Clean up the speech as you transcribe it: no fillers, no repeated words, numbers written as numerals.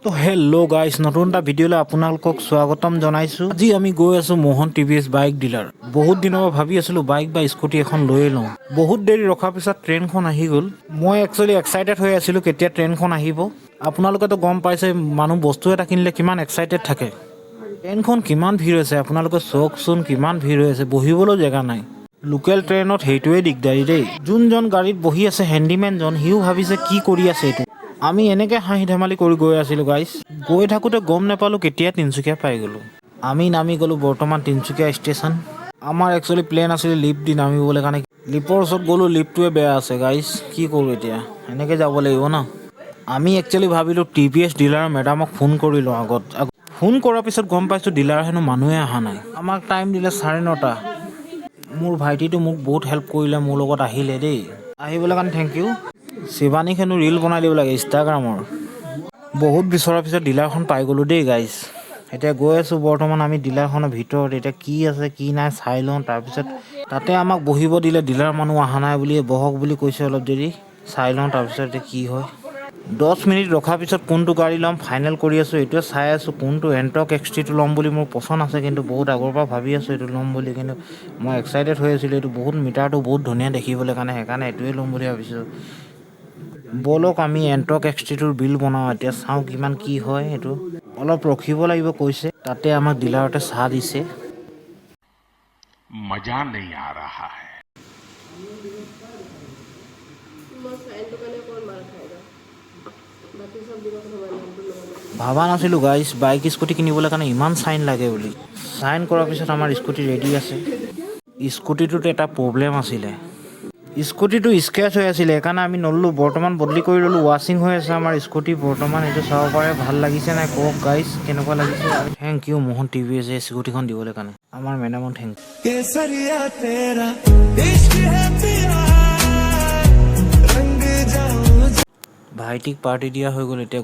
তো হেল্ল' গাইছ, নতুন এটা ভিডিঅ'লৈ আপোনালোকক স্বাগতম জনাইছোঁ। আজি আমি গৈ আছোঁ মোহন টিভিএছ বাইক ডিলাৰ। বহুত দিনৰ পৰা ভাবি আছিলোঁ বাইক বা স্কুটি এখন লৈয়ে লওঁ। বহুত দেৰি ৰখাৰ পিছত ট্ৰেইনখন আহি গ'ল। মই একচুৱেলি এক্সাইটেড হৈ আছিলোঁ কেতিয়া ট্ৰেইনখন আহিব। আপোনালোকেতো গম পাইছে, মানুহ বস্তু এটা কিনিলে কিমান এক্সাইটেড থাকে। ট্ৰেইনখন কিমান ভিৰ হৈছে, আপোনালোকে চাওকচোন, কিমান ভিৰ হৈ আছে, বহিবলৈও জেগা নাই। লোকেল ট্ৰেইনত সেইটোৱে দিগদাৰী দেই। যোনজন গাড়ীত বহি আছে, হেণ্ডিমেনজন, সিও ভাবিছে কি কৰি আছে এইটো। আমি এনেকৈ হাঁহি ধেমালি কৰি গৈ আছিলোঁ গাইছ। গৈ থাকোঁতে গম নাপালোঁ কেতিয়া তিনিচুকীয়া পাই গ'লোঁ। আমি নামি গ'লোঁ বৰ্তমান তিনিচুকীয়া ষ্টেচন। আমাৰ একচুৱেলি প্লেন আছিলে লিফ্ট দি নামিবলৈ কাৰণে। লিফ্টৰ ওচৰত গ'লোঁ, লিফ্টটোৱে বেয়া আছে গাইছ। কি কৰোঁ এতিয়া? এনেকৈ যাব লাগিব ন। আমি একচুৱেলি ভাবিলোঁ টিভিএছ ডিলাৰৰ মেডামক ফোন কৰি লওঁ আগত। ফোন কৰাৰ পিছত গম পাইছোঁ ডিলাৰ হেনো মানুহে অহা নাই। আমাক টাইম দিলে 9:30। মোৰ ভাইটিটো মোক বহুত হেল্প কৰিলে, মোৰ লগত আহিলে দেই। আহিবলৈ কাৰণে thank U. শিৱানীক হেনো ৰিল বনাই দিব লাগে ইনষ্টাগ্ৰামৰ। বহুত বিচৰাৰ পিছত ডিলাৰখন পাই গ'লোঁ দেই গাইজ। এতিয়া গৈ আছোঁ বৰ্তমান আমি ডিলাৰখনৰ ভিতৰত। এতিয়া কি আছে কি নাই চাই লওঁ। তাৰপিছত তাতে আমাক বহিব দিলে, ডিলাৰ মানুহ অহা নাই বুলি, বহক বুলি কৈছে। অলপ দেৰি চাই লওঁ, তাৰপিছত এতিয়া কি হয়। 10 মিনিট ৰখাৰ পিছত কোনটো গাড়ী ল'ম ফাইনেল কৰি আছোঁ। এইটোৱে চাই আছোঁ, কোনটো এনটৰ্ক এক্সটিটো ল'ম বুলি মোৰ পচন্দ আছে, কিন্তু বহুত আগৰ পৰা ভাবি আছোঁ এইটো ল'ম বুলি। কিন্তু মই এক্সাইটেড হৈ আছিলোঁ, এইটো বহুত মিটাৰটো বহুত ধুনীয়া দেখিবলৈ কাৰণে, সেইকাৰণে এইটোৱে ল'ম বুলি ভাবিছোঁ। ব'লক, আমি এনটৰ্ক এক্সটিটোৰ বিল বনাওঁ। এতিয়া চাওঁ কিমান কি হয়। সেইটো অলপ ৰখিব লাগিব কৈছে। তাতে আমাক ডিলাৰতে চাহ দিছে। मजा नहीं आ रहा है। মই চাইনটোৰ কাৰণে অকণমান মাৰ খাই যাওঁ, বাকী চব দিব কথা মই নামটো নহ'লে। ভাবা নাছিলোঁ গাইছ, বাইক স্কুটি কিনিবলৈ কাৰণে ইমান চাইন লাগে বুলি। চাইন কৰাৰ পিছত আমাৰ স্কুটি ৰেডি আছে। স্কুটিটোত এটা প্ৰব্লেম আছিলে, স্কুটিটো স্ক্ৰেচ হৈ আছিলে, সেইকাৰণে আমি নল'লোঁ। বৰ্তমান বদলি কৰি ল'লোঁ। ৱাশ্বিং হৈ আছে আমাৰ স্কুটি বৰ্তমান। এইটো চাব পাৰে। ভাল লাগিছে নাই কওক গাইছ, কেনেকুৱা লাগিছে? Thank U Mohan TV S এই স্কুটিখন দিবলৈ কাৰণে। আমাৰ মেডামক thank केसरिया तेरा इश्क है पिया, रंग जाऊं। ভাইটিক পাৰ্টি দিয়া হৈ গ'ল। এতিয়া